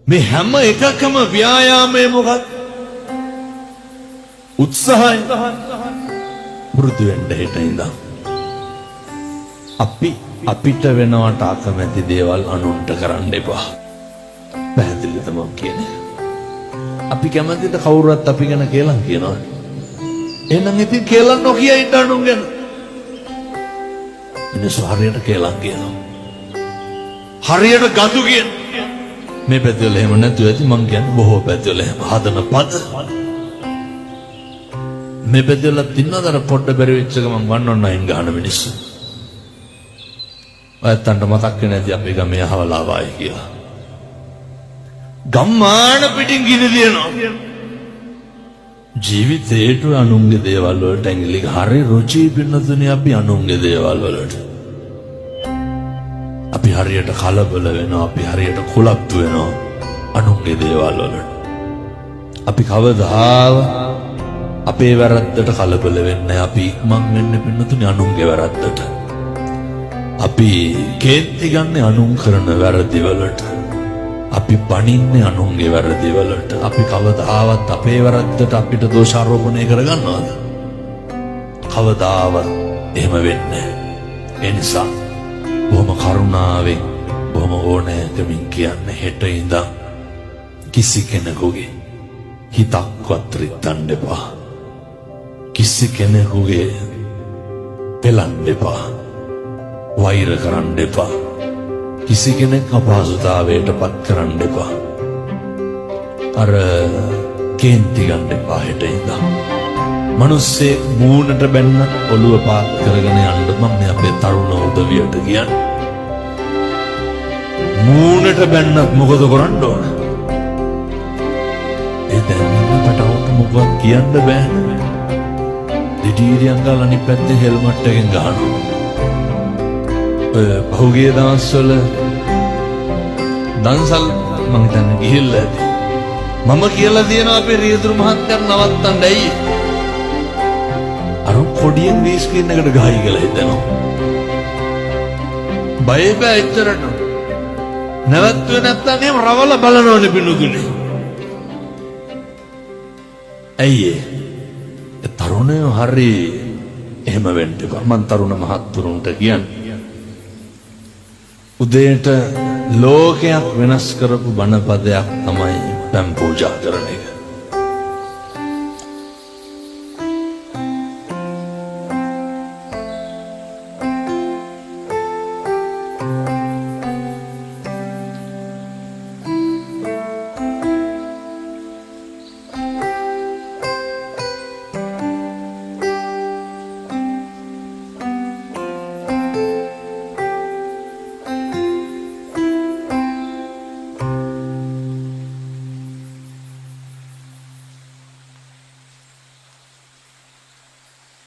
මේ හැම එකකම ව්‍යායාමය මොකක්ද? උත්සාහය. පුරුදු වෙන්න හෙට ඉඳන්. අපි අපිට වෙනවට අකමැති දේවල් අනුන්ට කරන්න එපා. පැහැදිලිද මං කියන්නේ? අපි කැමතිද කවුරුවත් අපි ගැන කේලම් කියනවා? එහෙනම් ඉතින් කේලම් නොකිය ඉන්න අනුන් ගැන. මිනිස්සු හරියට කේලම් කියනවා. හරියට ගඳු කියනවා. මේ පැතිවල එහෙම නැතුව ඇති. මං කියන්නේ බොහෝ පැතිවල එහෙම හදන පද. මේ පැතිවලත් ඉන්නවද අර පොඩ්ඩ බැරි වෙච්ච ගමන් 119 ගහන මිනිස්සු? ඔයත්තන්ට මතක් වෙන්නේ නැති අපේ ගමේ අහවලා ආවායි කියලා. ගම්මාන පිටින් ගිනි තියනවා. ජීවිතේට අනුන්ගේ දේවල් වලට ඇඟිලි හරි රුචි පින්නතුනේ. අපි අනුන්ගේ දේවල් වලට අපි හරියට කලබල වෙනවා, අපි හරියට කුලප්පු වෙනවා අනුන්ගේ දේවල් වලට. අපි කවදාව අපේ වැරද්දට කලබල වෙන්නේ, අපි ඉක්මන් වෙන්නේ පින්නතුනේ අනුන්ගේ වැරද්දට. අපි කේන්ති ගන්න අනුන් කරන වැරදි වලට. අපි බනින්නේ අනුන්ගේ වැරදි වලට. අපි කවදාවත් අපේ වැරද්දට අපිට දෝෂාරෝපණය කරගන්නවද? කවදාවත් එහෙම වෙන්නේ නැහැ. ඒ නිසා බොහොම කරුණාවෙන්, බොහොම ඕනෑකමින් කියන්නේ, හෙට ඉඳන් කිසි කෙනෙකුගේ හිතක්වත් රිද්දන්න එපා. කිසි කෙනෙකුගේ පෙලන්න එපා. වෛර කරන්න එපා. කිසි කෙනෙක් අපහසුතාවයට පත් කරන්න එපා. අර කේන්ති ගන්න එපා හෙට ඉඳන්. මනුස්සේ මූණට බැන්නත් ඔළුව පාත් කරගෙන යන්න. මම මේ අපේ තරුණ උදවියට කියන්නේ. මූණට බැන්නත් මොකද කරන්න ඕන? ඒ දැන් ඉන්න පැටවුන්ට මොකවත් කියන්න බෑනේ. දෙඩීරියන් ගාලා අනිත් පැත්තෙන් හෙල්මට් එකෙන් ගහනවා. ඔය පහුගිය දවස්වල දන්සල් මං හිතන්නේ ගිහිල්ලා ඇති. මම කියලා තියෙනවා අපේ රියදුරු මහත්තයන් නවත්තන්න. ඇයි? අර කොඩියෙන් ග්‍රීන් ස්ක්‍රීන් එකට ගහයි කියලා හිතෙනවා. බය බෑ එච්චරට. නැවැත්තුවේ නැත්තම් එහෙම රවල බලනවනේ පිනුතුනේ. ඇයි ඒ? ඒ තරුණයෝ හරි එහෙම වෙන්න එපා. මං තරුණ මහත්තුරුන්ට කියන්නේ. උදේට ලෝකයක් වෙනස් කරපු බණපදයක් තමයි පැන් පූජා කරන එක.